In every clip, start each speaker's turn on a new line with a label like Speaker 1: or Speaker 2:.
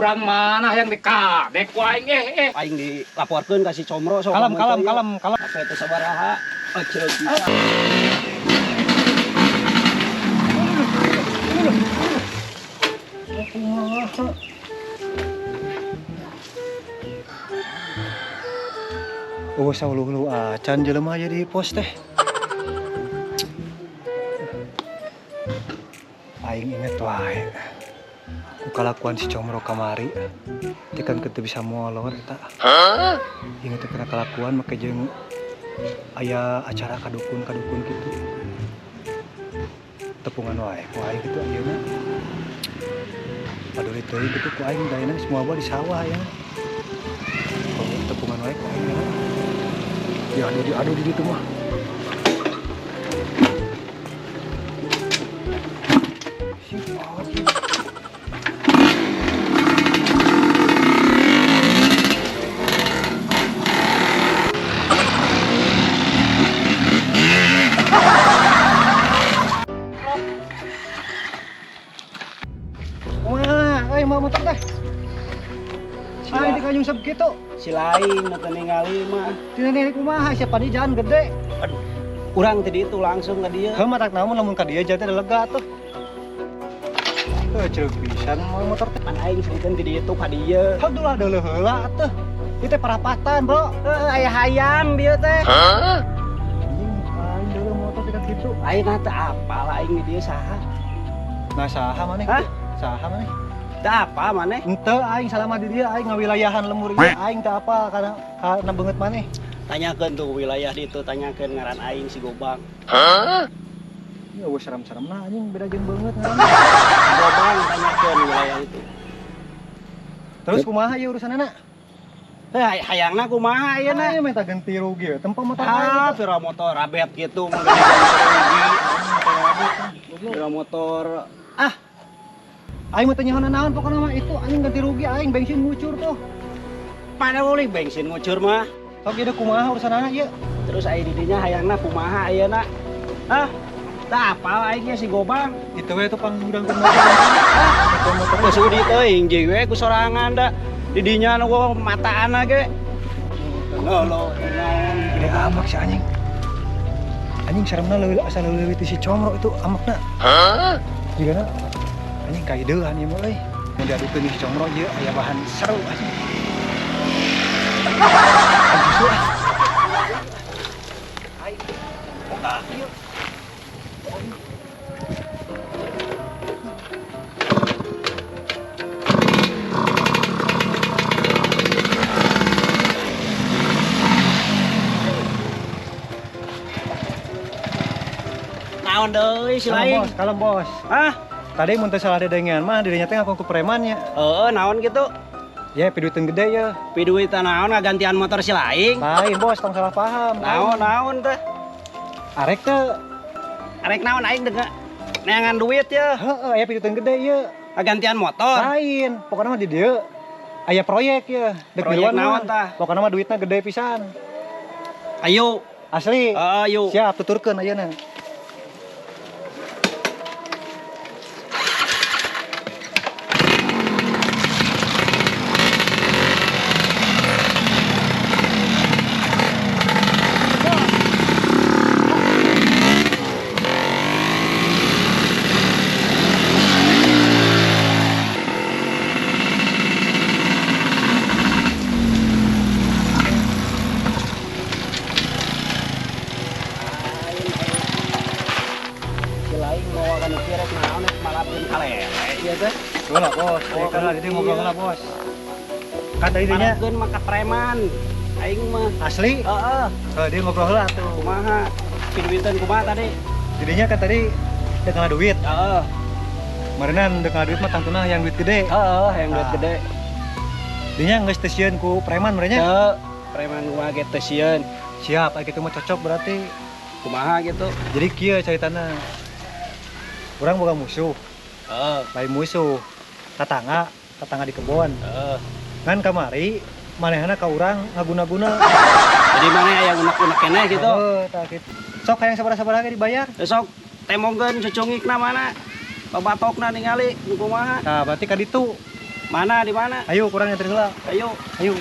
Speaker 1: Urang mana yang dikadek ku aing eh.
Speaker 2: Aing dilaporkeun ka si Comro sok.
Speaker 3: Kalem, kalem, kalem, kalem.
Speaker 2: Apa itu sabaraha? Oh, ceuk bisa.
Speaker 3: Oh, sauluh acan jelema aya di pos teh. Aing inget wae. Ku kalakuan si Comro kamari. Teh kan teu bisa molor eta. Inget teh kana kalakuan make jeung aya acara kadukun-kadukun gitu. Tepungan wae ku aing kitu ayeuna. Paduli teuing kitu ku aing daena geus moal di sawah ya. Tepungan wae ku aing ayeuna. Diadu diadu di ditu mah. Wah, euy mau motor teh. Ah, ini kayung seb kitu.
Speaker 2: Si lain nu teu ningali mah.
Speaker 3: Tina nih kumaha siapa di jalan gede.
Speaker 2: Aduh. Urang tadi itu langsung ke dia.
Speaker 3: Heuh matak namun lamun ka dieu jadi lega tuh. Heuh ceuk pisan mau motor teh.
Speaker 2: Pan aing serikeun ti dieu ka dieu.
Speaker 3: Heuh dulah deuleuh heula atuh. Ieu teh parapatan, Bro.
Speaker 2: Heuh, aya hayam dieu teh.
Speaker 3: Anjing, aing deuleuh motor dekat kitu.
Speaker 2: Aing teh apal aing di dieu saha?
Speaker 3: Nah, saha maneh?
Speaker 2: Hah?
Speaker 3: Saha maneh?
Speaker 2: Teu apa maneh?
Speaker 3: Henteu aing salama di dieu aing ngawilayahan lembur ieu aing teu apa karena beungeut maneh.
Speaker 2: Tanyakeun tuh wilayah ditu, tanyakeun ngaran aing si Gobang.
Speaker 3: Ya eueuh serem-seremna anjing beda jeung beungeut ngaranna.
Speaker 2: Gobang tanyakeun wilayah itu.
Speaker 3: Terus kumaha ieu urusanana?
Speaker 2: Heh, hayangna kumaha ayeuna?
Speaker 3: Ayeuna minta ganti rugi tempo motor aing.
Speaker 2: Ah, pira motor abet gitu mun ganti rugi. Pira motor
Speaker 3: Ah. Aing mah teu nyaho naon pokona mah itu anjing ganti rugi aing bensin ngucur tuh.
Speaker 2: Mana boleh bensin ngucur mah.
Speaker 3: Sok ieu kumaha urusanana ieu?
Speaker 2: Terus aing di dinya hayangna kumaha ayeuna? Hah? Tah apal aing si Gobang.
Speaker 3: Itu we tuh pangudangkeun motor. Ah, motor
Speaker 2: Geus sudi teuing jeung we ku sorangan da. Di dinya nu mataan ge. Lolo, naon.
Speaker 3: Gede amak si anjing. Anjing seremna leuwih asa leuwih ti si Comro itu amakna. Hah? Jigana anjing kaidean ieu mah euy. Mun diadukeun si Comro ieu aya bahan seru anjing. Anjing suah. Ai. Buka ieu.
Speaker 2: Naon deui si lain?
Speaker 3: Bos, kalem bos.
Speaker 2: Hah?
Speaker 3: Tadi mun teu salah dedengean mah dirinya teh ngaku ku preman nya.
Speaker 2: Heeh, naon gitu?
Speaker 3: Ya, piduiteun gede ya.
Speaker 2: Piduitan naon ngagantian motor si lain?
Speaker 3: Lain bos, tong salah paham.
Speaker 2: Naon naon teh?
Speaker 3: Arek teh.
Speaker 2: Arek naon aing deungeun neangan duit ya.
Speaker 3: Heeh, aya piduiteun gede ieu.
Speaker 2: Ngagantian motor.
Speaker 3: Lain, pokokna mah di dieu aya proyek ya. Dek
Speaker 2: Proyek
Speaker 3: miluan
Speaker 2: naon
Speaker 3: mah.
Speaker 2: tah?
Speaker 3: Pokokna mah duitna gede pisan.
Speaker 2: Ayo.
Speaker 3: Asli.
Speaker 2: Heeh, ayo.
Speaker 3: Siap, tuturkeun ayeuna. Lah bos, oh, kan tadi ngobrol lah bos. Kan tadi dinya
Speaker 2: marakeun mah ka preman. Aing mah
Speaker 3: asli.
Speaker 2: Heeh.
Speaker 3: Heeh, dia ngobrol lah tuh.
Speaker 2: Kumaha? Piduiteun kumaha tadi?
Speaker 3: Jadinya kan tadi dek ngalah duit.
Speaker 2: Heeh.
Speaker 3: Marenan dek ngalah duit mah tangtuna yang duit gede.
Speaker 2: Heeh, yang duit gede.
Speaker 3: Dinya geus teu sieun ku preman merenya?
Speaker 2: Heeh, preman kumaha ge teu sieun.
Speaker 3: Siap, aya kitu mah cocok berarti.
Speaker 2: Kumaha gitu?
Speaker 3: Jadi kieu caritana. Urang boga musuh.
Speaker 2: Heeh.
Speaker 3: Lain musuh. Tetangga, tetangga di kebon.
Speaker 2: Heeh.
Speaker 3: Ngan kamari manehna ka urang ngaguna-guna.
Speaker 2: Jadi maneh aya unek-unek keneh gitu.
Speaker 3: Heeh, tah kitu. Sok hayang sabaraha-sabaraha ge dibayar.
Speaker 2: Sok temongkeun cucungikna mana? Babatokna ningali nu kumaha.
Speaker 3: Nah, berarti ka ditu.
Speaker 2: Mana di mana?
Speaker 3: Ayo ku urang nganterin heula.
Speaker 2: Ayo.
Speaker 3: Ayo.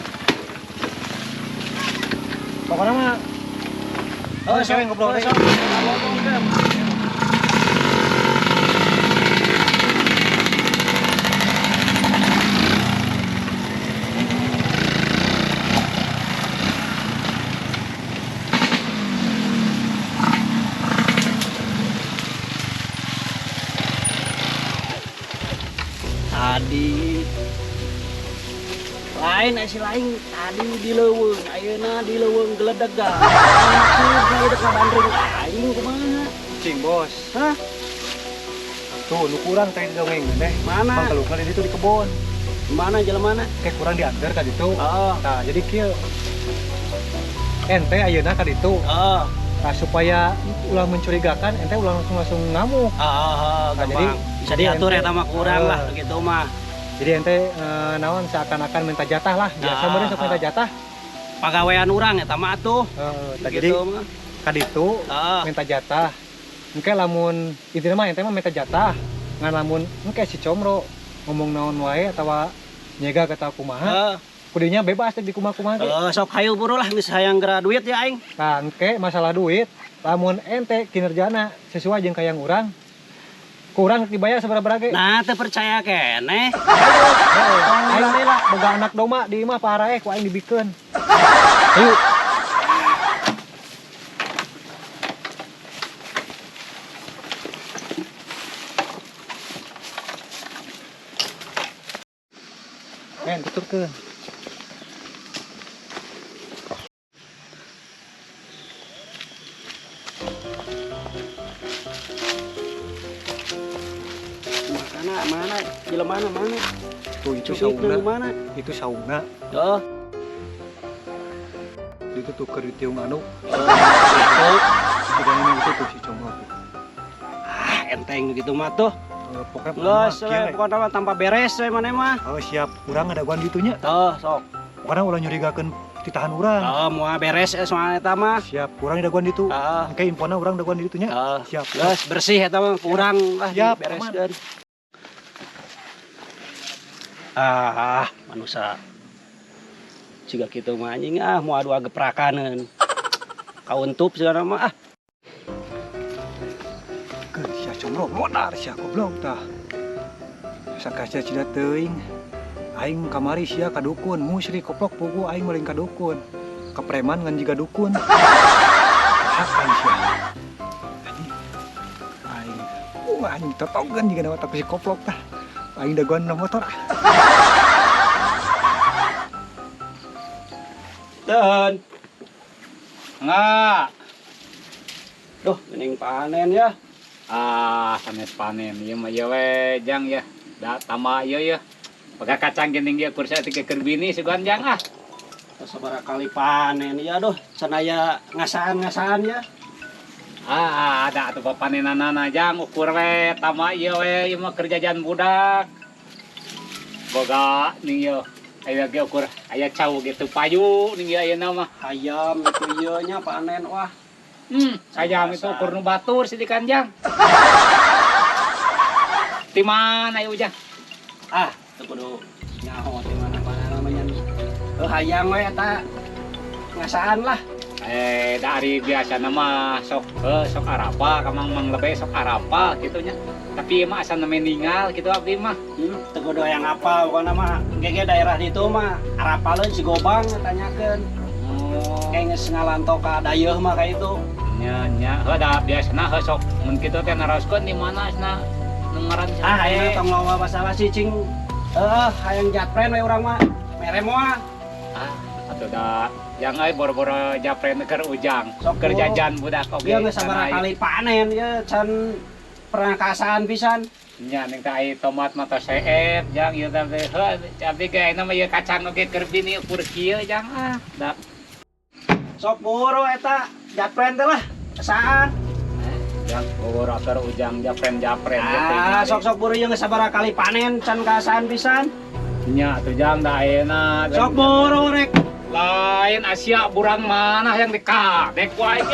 Speaker 3: Pokoknya mah
Speaker 2: Oh,
Speaker 3: Oh, siapa yang ngobrol teh?
Speaker 2: Sok. Ngomong ke. Tadi lain si lain tadi di leuweung, ayeuna di leuweung geledegan. Maksudna ieu dek ngabandring aing kumaha?
Speaker 3: Cing bos.
Speaker 2: Hah?
Speaker 3: Tuh, nu kurang teh dongeng teh.
Speaker 2: Mana?
Speaker 3: Mangkalukna di ditu di kebon.
Speaker 2: Mana jelema mana?
Speaker 3: Kayak kurang diantar ka ditu.
Speaker 2: Oh,
Speaker 3: Nah, jadi kieu. Ente ayeuna ka ditu.
Speaker 2: oh,
Speaker 3: Nah, supaya ulah mencurigakan, ente ulah langsung langsung ngamuk.
Speaker 2: oh,
Speaker 3: Nah,
Speaker 2: gampang.
Speaker 3: jadi-
Speaker 2: Bisa
Speaker 3: jadi
Speaker 2: diatur
Speaker 3: ente-
Speaker 2: ya mah kurang lah
Speaker 3: Eh.
Speaker 2: begitu mah.
Speaker 3: Jadi ente naon seakan-akan minta jatah lah. Biasa
Speaker 2: Nah,
Speaker 3: meureun sok minta jatah.
Speaker 2: Pagawean urang eta mah atuh.
Speaker 3: Heeh, tah jadi
Speaker 2: Gitu mah.
Speaker 3: ka ditu
Speaker 2: Ah,
Speaker 3: minta jatah. Engke lamun intinya mah ente mah minta jatah. Ngan lamun engke si Comro ngomong naon wae atawa nyega kata kumaha,
Speaker 2: eh,
Speaker 3: kudinya bebas teh di kumaha-kumaha ge.
Speaker 2: Sok hayu buru lah geus hayang geura duit ya aing.
Speaker 3: Nah, engke masalah duit, lamun ente kinerjana sesuai jeung kayang urang, kurang dibayar sabaraha ge.
Speaker 2: Nah, teu percaya keneh.
Speaker 3: Heeh, aing boga anak domba di imah paraeh ku aing dibikeun. Ayo. Men, tuturkeun.
Speaker 2: Mana mana jelema mana mana?
Speaker 3: Tuh itu
Speaker 2: Cuit
Speaker 3: sauna,
Speaker 2: nu mana?
Speaker 3: itu sauna,
Speaker 2: Oh,
Speaker 3: itu tuh keur ditiung anu,
Speaker 2: gitu.
Speaker 3: sudah ini itu tuh si Comro tuh.
Speaker 2: Ah, enteng gitu mah tuh.
Speaker 3: Eh, pokoknya mah
Speaker 2: Geus
Speaker 3: kieu
Speaker 2: we
Speaker 3: we.
Speaker 2: pokona mah tanpa beres we maneh mah.
Speaker 3: Oh siap, urang ada guan ditunya.
Speaker 2: Tuh, sok.
Speaker 3: Pokoknya ulah nyurigakeun titahan urang.
Speaker 2: Oh, moal beres soalnya eta mah.
Speaker 3: Siap, kurang daguan ditu.
Speaker 2: Heeh.
Speaker 3: Engke infona urang daguan ditu nya.
Speaker 2: Heeh.
Speaker 3: Siap.
Speaker 2: Geus bersih eta mah kurang lah
Speaker 3: Siap,
Speaker 2: dibereskeun. Ah, manusia. Siga kitu mah anjing ah moal dua geprakaneun. Kauntup segala mah ah.
Speaker 3: Keun sia Comro modar sia goblok tah. Sakasia cida teuing. Aing kamari sia ka dukun, musyrik koplok pugu aing meuling ka dukun. Ka preman ngan jiga dukun. Hakan sia. Anjing. Aing. Anjing totogan jiga na otak si koplok tah. Aing daguan na motor. Ah.
Speaker 2: Dan
Speaker 1: Enggak.
Speaker 2: duh geuning panen ya.
Speaker 1: Ah, sanes panen ieu mah ieu we jang ya. Da tambah ieu ya. Pakai kacang geuning ieu kursa teh keur bini sugan jang ah.
Speaker 2: Sabaraha kali panen ya duh can aya ngasaan-ngasaan ya.
Speaker 1: Ah, ada atuh papanenanana jang ukur we tambah ieu we ieu mah keur jajan budak. Boga ning ieu aya ge ukur aya cau gitu payu ning ieu ayeuna mah.
Speaker 2: Hayam itu ieu nya panen wah.
Speaker 1: Hayam itu ukur nu batur sidikan jang. Di mana ieu ujang?
Speaker 2: Ah, teu kudu nyaho di mana-mana namanya. Eh hayang we eta ngasaan lah.
Speaker 1: Dari biasa nama sok sok arapa kamang mang lebe sok arapa gitu nya. Tapi mah asa neme ninggal gitu abdi mah.
Speaker 2: Teu kudu hayang apa pokona mah gege daerah ditu mah arapaleun si Gobang tanyakeun.
Speaker 1: Oh,
Speaker 2: Kayak geus ngalanto ka dayeuh mah kayak itu.
Speaker 1: nya nya heuh da biasana heuh sok mun kitu teh naroskeun di mana cenah nu ngaran cenah
Speaker 2: Ah, ayeuna
Speaker 1: teh.
Speaker 2: tong loba basa-basi cing. Hayang japren we urang mah. Mere moal.
Speaker 1: Ah, atuh da jang euy boro-boro japren keur ujang.
Speaker 2: Sok
Speaker 1: Keur jajan budak oge.
Speaker 2: Ieu geus sabaraha kali panen ieu can pernah kasaan pisan.
Speaker 1: Nya ning teh ai tomat mah tos seep jang ieu teh heuh abdi ge ayeuna mah ieu kacang oge keur bini ukur kieu jang ah. Da
Speaker 2: Sok buru eta japren teh lah. Kasaan.
Speaker 1: Jang boro keur ujang japren-japren gitu.
Speaker 2: Ah, sok-sok buru ieu geus sabaraha kali panen can kasaan pisan.
Speaker 1: Nya atuh jang da ayeuna.
Speaker 2: Sok buru rek.
Speaker 1: Lain Asia burang mana yang dikadek wae.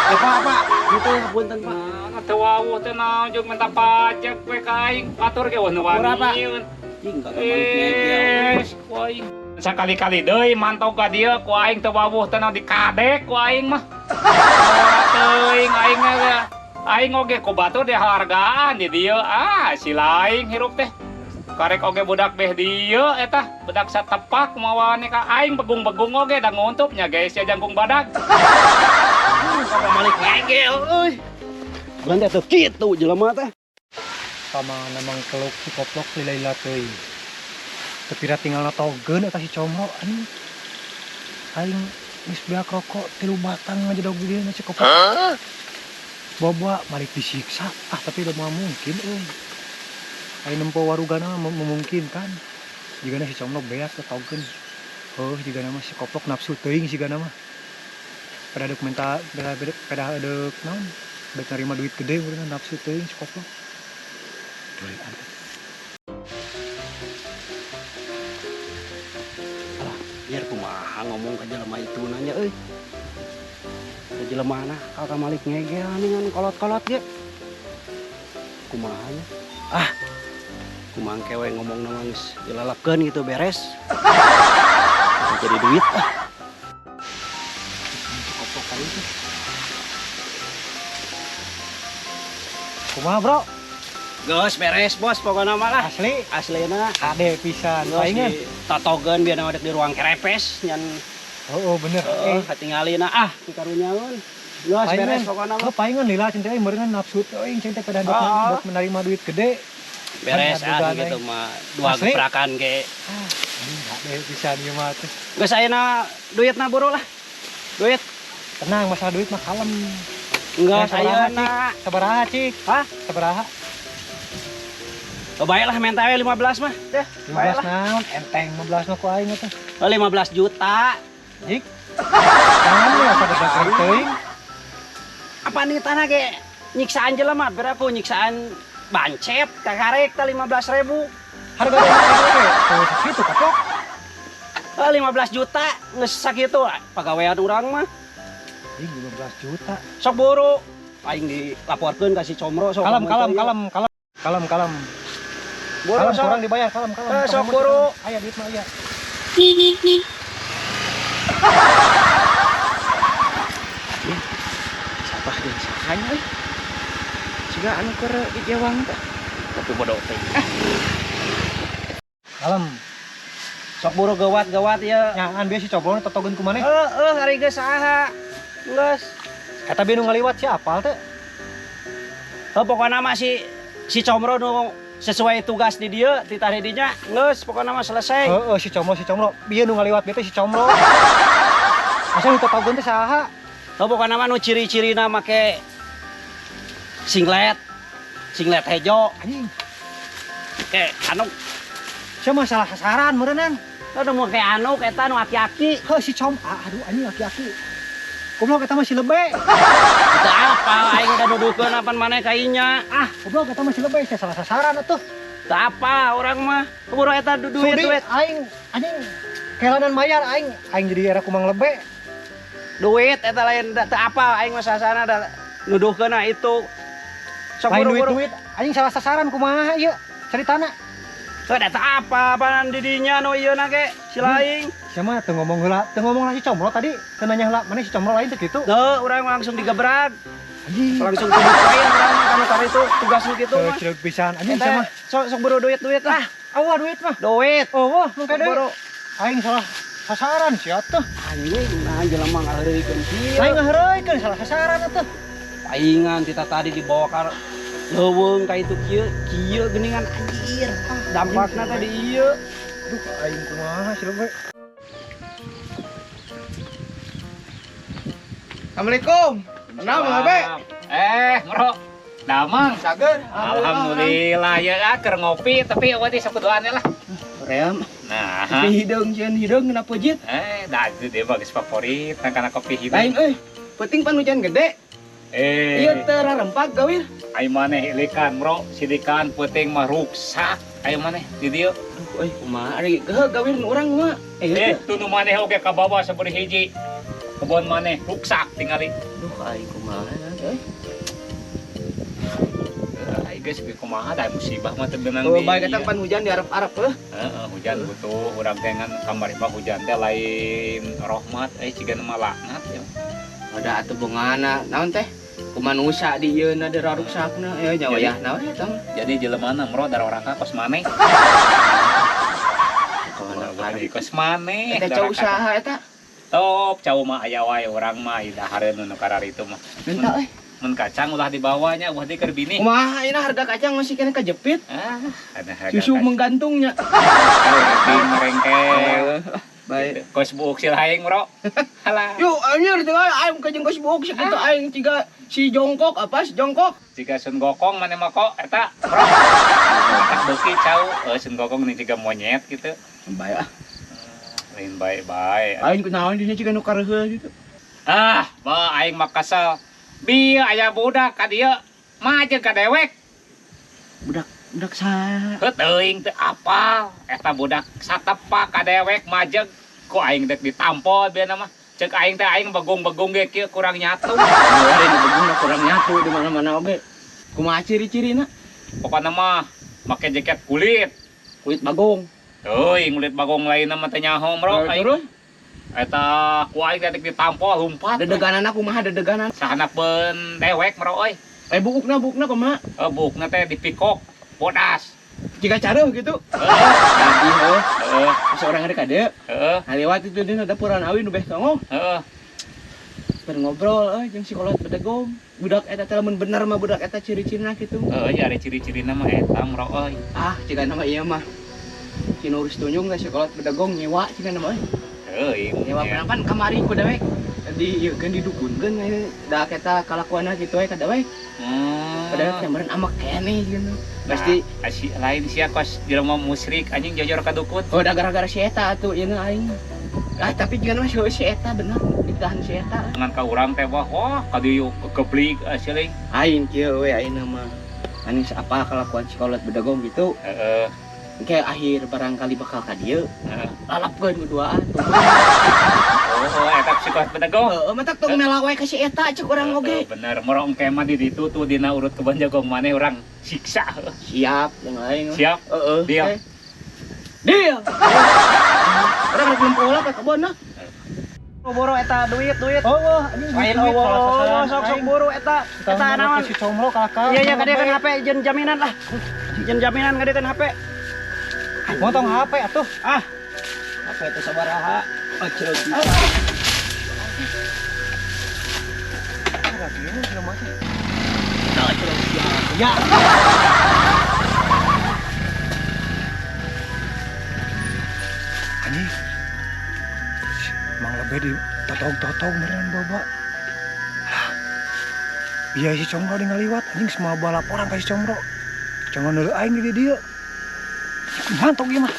Speaker 2: Pak, Pak, gitu punten, Pak.
Speaker 1: Nah, teu wawuh teh naon jeung minta pajak we ka aing. Batur ge wah
Speaker 2: Murah, Pak.
Speaker 1: waniun.
Speaker 2: Anjing kagak balik ngegel.
Speaker 1: Eh, ku aing. Sakali-kali deui mantau ka dieu ku aing teu wawuh teh dikadek ku aing mah. Ora teuing aing mah. Aing oge ku batur dihargaan di dieu. Ah, si laing hirup teh. Karek oge budak beh dieu eta, budak satepak mawane ka aing begung-begung oge da nguntup nya guys ya jangkung badag.
Speaker 2: Kagak balik ngegel euy. Bulan teh teu kitu jelema teh.
Speaker 3: Pamana mangkeluk si koplok lila-lila teuing. Tepira tinggal natogeun eta si Comro anjing. Aing geus beak rokok 3 batang ngajedog di dieu si koplok. Bawa malik disiksa. Ah, tapi udah moal mungkin euy. Aing nempo warugana mah memungkinkan. Jigana si Comro beak tatogeun. Heuh, jigana mah si koplok nafsu teuing sigana mah. Pada deuk minta, pada deuk naon? Dek nerima duit gede meureun nafsu teuing si koplok. Duit atuh.
Speaker 2: Alah, biar kumaha ngomong ka jelema itu nanya euy. Ka jelema na kakak malik ngegel ningan kolot-kolot ge. Kumaha nya? Ah. Kumaha kewe ngomong na geus dilelekeun gitu beres. Jadi duit ah.
Speaker 3: Koplok kali itu. Kumaha, Bro?
Speaker 2: Geus beres, Bos, pokona mah lah.
Speaker 3: Asli.
Speaker 2: Aslina.
Speaker 3: Kade pisan.
Speaker 2: Geus
Speaker 3: Palingan.
Speaker 2: Tatogeun biar nama di ruang kerepes nyan.
Speaker 3: Oh, oh bener.
Speaker 2: Heeh, katingalina ah dikarunyaeun. Geus beres pokona mah.
Speaker 3: Oh, palingan lila cing teh meureun nafsu teuing cing teh pada
Speaker 2: Ah.
Speaker 3: dok menerima duit gede.
Speaker 2: Beres
Speaker 3: Kan
Speaker 2: ah
Speaker 3: aduh,
Speaker 2: gitu mah dua
Speaker 3: Asli.
Speaker 2: gebrakan ge.
Speaker 3: Ah, anjing kade pisan ieu mah teh.
Speaker 2: Geus ayeuna duitna buru lah. Duit.
Speaker 3: Tenang, masalah duit mah kalem.
Speaker 2: Enggak,
Speaker 3: Ya, sabaraha,
Speaker 2: ayeuna.
Speaker 3: Cik? Sabaraha, Cik?
Speaker 2: Hah?
Speaker 3: Sabaraha?
Speaker 2: Oh, baiklah minta we 15 mah. Deh,
Speaker 3: 15
Speaker 2: baiklah.
Speaker 3: naon? Enteng 15 mah ku aing teh.
Speaker 2: Oh, 15 juta.
Speaker 3: Jik. Naon ya sabaraha teuing?
Speaker 2: Apa nih tanah ge nyiksaan jelema berapa nyiksaan bancet kakarek teh 15.000.
Speaker 3: Harga dana oge teu sakitu koplok.
Speaker 2: Oh, 15 juta geus sakitu pagawean urang mah.
Speaker 3: Ih, 15 juta.
Speaker 2: Sok buru. Aing dilaporkeun ka si Comro sok.
Speaker 3: Kalem, kalem,
Speaker 2: ieu.
Speaker 3: kalem, kalem. Kalem, kalem.
Speaker 2: Buru,
Speaker 3: Kalem,
Speaker 2: sok.
Speaker 3: kurang dibayar, kalem, kalem.
Speaker 2: Eh, sok
Speaker 3: Kalem,
Speaker 2: buru.
Speaker 3: kalem. Aya duit mah aya.
Speaker 4: Siapa jeung sahanya euy? Siga anu keur dijewang teh. Tapi bodoh teh.
Speaker 3: Kalem.
Speaker 2: Sok buru gawat-gawat ya.
Speaker 3: Nyaan bieu si Comro totogeun ku maneh.
Speaker 2: Heeh, ari geus saha? Geus.
Speaker 3: Eta bieu nu ngaliwat si apal teh.
Speaker 2: Heuh, pokona mah si Comro nu sesuai tugas di dieu ti tadi dinya geus pokona mah selesai.
Speaker 3: Heeh, si Comro, si Comro. Bieu nu ngaliwat bieu teh si Comro. Asa nu totogeun teh saha?
Speaker 2: Heuh, pokona mah nu ciri-cirina make singlet. Singlet hejo.
Speaker 3: Anjing.
Speaker 2: Ke anu
Speaker 3: Sia mah salah sasaran meureunnan.
Speaker 2: Aduh mau kayak anu eta nu aki-aki.
Speaker 3: Heuh si Com, ah, aduh anjing aki-aki. Goblok eta mah si lebe.
Speaker 2: Teu apa aing udah nuduhkeun apan maneh ka inya.
Speaker 3: Ah, goblok eta mah si lebe, sia salah sasaran atuh.
Speaker 2: Teu apa urang mah. Keburu eta duit
Speaker 3: Sudi
Speaker 2: duit.
Speaker 3: aing anjing kelanan mayar aing, aing jadi era kumang lebe.
Speaker 2: Duit eta lain teu apa aing mah sasana da nuduhkeun itu. Sok
Speaker 3: Lain
Speaker 2: buru-buru.
Speaker 3: duit-duit, anjing salah sasaran kumaha ieu ceritana.
Speaker 2: Heuh da teu apa apaan di dinya nu ieu na ge si laing.
Speaker 3: Sia mah teu ngomong heula, teu ngomong lah si Comro tadi, teu nanya heula, mana si Comro lain teu kitu.
Speaker 2: Teu urang langsung digebrak.
Speaker 3: Anjing.
Speaker 2: Langsung dibukain urang mah kanu kari itu tugas nu kitu
Speaker 3: Teu
Speaker 2: mah.
Speaker 3: cileuk pisan anjing
Speaker 2: Eta
Speaker 3: sia mah.
Speaker 2: sok buru duit-duit lah.
Speaker 3: Ah, eueuh duit mah.
Speaker 2: Duit.
Speaker 3: Eueuh, nu
Speaker 2: Sok
Speaker 3: kade.
Speaker 2: buru.
Speaker 3: Aing salah sasaran sia tuh.
Speaker 2: Anjing nah jelema ngaheureuikeun kieu.
Speaker 3: Lain ngaheureuikeun salah sasaran atuh.
Speaker 2: Paingan tita tadi dibawa ka leuweung ka itu kieu, kieu geuningan anjir. Dampakna teh di ieu.
Speaker 3: Aduh, aing kumaha sih lebe.
Speaker 4: Assalamualaikum. Kenal Mang Abe?
Speaker 1: Eh, Bro. Damang.
Speaker 4: Cager.
Speaker 1: Alhamdulillah ya keur ngopi tapi eueuh teh sakuduan lah.
Speaker 4: Ream.
Speaker 1: Nah,
Speaker 4: Kopi hideung jeung hideung kenapa jit?
Speaker 1: Dah itu dia bagus favorit nah, karena kopi hideung.
Speaker 4: Lain euy. Penting pan hujan gede.
Speaker 1: Eh,
Speaker 4: Ieu teu rarempak gawir.
Speaker 1: Ayo maneh ilikan, bro, sidikan peuting mah ruksak. Ayo maneh di dieu.
Speaker 4: Aduh euy kumaha ari geuh gawir nu urang mah.
Speaker 1: Tunu maneh oge ka bawah sabeureun hiji. Kebon maneh ruksak tingali.
Speaker 4: Duh aing kumaha euy. Aing
Speaker 1: Geus kumaha da musibah mah teu beunang
Speaker 4: Oh,
Speaker 1: di.
Speaker 4: bae ketang pan hujan di Arab-Arab heuh.
Speaker 1: Heeh, hujan butuh urang teh ngan kamari mah hujan teh lain rahmat eh ciga mah laknat ya.
Speaker 4: Ada atuh bongana naon teh? Ku manusia di ieu na diraruksakna ya nya wayahna we eta mah.
Speaker 1: Jadi jelemana mro daroraka kos maneh.
Speaker 4: Kawan
Speaker 1: Kos maneh.
Speaker 4: Eta cau usaha eta.
Speaker 1: Top, cau mah aya wae urang mah dahareun nu kararitu mah.
Speaker 4: Minta euy.
Speaker 1: Mun kacang ulah dibawanya, ulah di keur bini.
Speaker 4: Kumaha ayeuna harga kacang masih kena kejepit.
Speaker 1: Ah, ada harga
Speaker 4: Susu
Speaker 1: kacang.
Speaker 4: menggantungnya.
Speaker 1: Remping merengkel.
Speaker 4: Baik.
Speaker 1: Kos buuk si laing, bro. Halah.
Speaker 4: Yuk, anjir tengah aing ka jeung kos buuk sakitu aing ciga si jongkok apa si jongkok.
Speaker 1: Jika Sun Gokong mana mah kok eta, bro. Tak beuki cau, Sun Gokong nih jiga monyet gitu.
Speaker 4: Baik ah.
Speaker 1: Lain bae-bae.
Speaker 4: Aing kunaon dinya ciga nu kareuheul gitu.
Speaker 1: Ah, ba aing mah kesel. Bieu aya budak ka dieu mah jeung ka dewek.
Speaker 4: Budak budak sa.
Speaker 1: Heuh teuing teu apal. Eta budak satepak ka dewek majeg ku aing dek ditampol bieu mah. Cek aing teh aing begung-begung ge kieu kurang nyatu.
Speaker 4: Ada nu begung kurang nyatu di mana-mana oge. Kumaha ciri-cirina?
Speaker 1: Pokokna mah make jaket kulit.
Speaker 4: Kulit bagong.
Speaker 1: Teuing kulit bagong lain mah teu nyaho, bro.
Speaker 4: Nah,
Speaker 1: Aing
Speaker 4: terus
Speaker 1: eta ku aing teh dek ditampol lumpat.
Speaker 4: dedeganana kumaha dedeganan?
Speaker 1: Sahanapeun dewek, bro euy.
Speaker 4: Eh buukna buukna kumaha?
Speaker 1: Buukna teh dipikok bodas.
Speaker 4: Jika careuh gitu.
Speaker 1: Heeh,
Speaker 4: Tadi heuh,
Speaker 1: heeh,
Speaker 4: seorang ada kade.
Speaker 1: heeh,
Speaker 4: Haliwat itu dina dapuran awi nu beh tongoh.
Speaker 1: heeh.
Speaker 4: Ber ngobrol euy jeung si kolot bedegong. Budak eta teh lamun bener mah budak eta ciri-cirina kitu.
Speaker 1: Heeh, ya ada ciri-cirina mah eta, bro euy.
Speaker 4: Ah, jika nama ieu mah. Si Nurus Tunjung teh si kolot bedegong nyewa jika nama euy.
Speaker 1: Teuing.
Speaker 4: Nyewa pan kamari ku dewek. Di ieu keun didukunkeun ieu da eta kalakuanna kitu we ka dewek.
Speaker 1: Hmm.
Speaker 4: Ka dewek teh meureun amek keneh gitu. Pasti
Speaker 1: Nah, si lain sia kos jelema musyrik anjing jojor ka dukun.
Speaker 4: oh da gara-gara si eta atuh ieu aing. Ah, tapi jika nama si eta bener ditahan si eta.
Speaker 1: Ngan ka urang teh wah wah ka dieu kekeblik asli.
Speaker 4: Aing kieu we aing mah. Aing apa kalakuan si kolot bedegong gitu.
Speaker 1: Heeh.
Speaker 4: Kayak akhir barangkali bakal ka dieu.
Speaker 1: Heeh.
Speaker 4: Lalapkeun duaan tuh.
Speaker 1: Oh, eta si kos bedegong.
Speaker 4: Heeh, matak tong mela wae ka si eta cek urang oge.
Speaker 1: Bener, moro engke mah di ditu tuh dina urut kebon jagong maneh urang siksa.
Speaker 4: Siap yang lain.
Speaker 1: Siap.
Speaker 4: Heeh.
Speaker 1: Deal.
Speaker 4: Deal. Urang rek nempo lah ka kebon nah.
Speaker 2: Boro eta duit duit.
Speaker 3: Oh, anjing
Speaker 2: Lain oh, sok sok buru eta. Eta naon?
Speaker 3: Si Comro kakak.
Speaker 2: Iya iya kadekan HP jeung jaminan lah. Jeung jaminan kadekan HP.
Speaker 3: Motong HP atuh.
Speaker 2: Ah. HP itu sabaraha? Oh, ceruk. Ya.
Speaker 3: Anjing. Mang lebih di totong-totong beneran bawa. Alah. Iya si Comro di ngaliwat anjing semua balap orang ka si Comro. Comro neuleuh aing di dieu. Ngantuk ieu mah.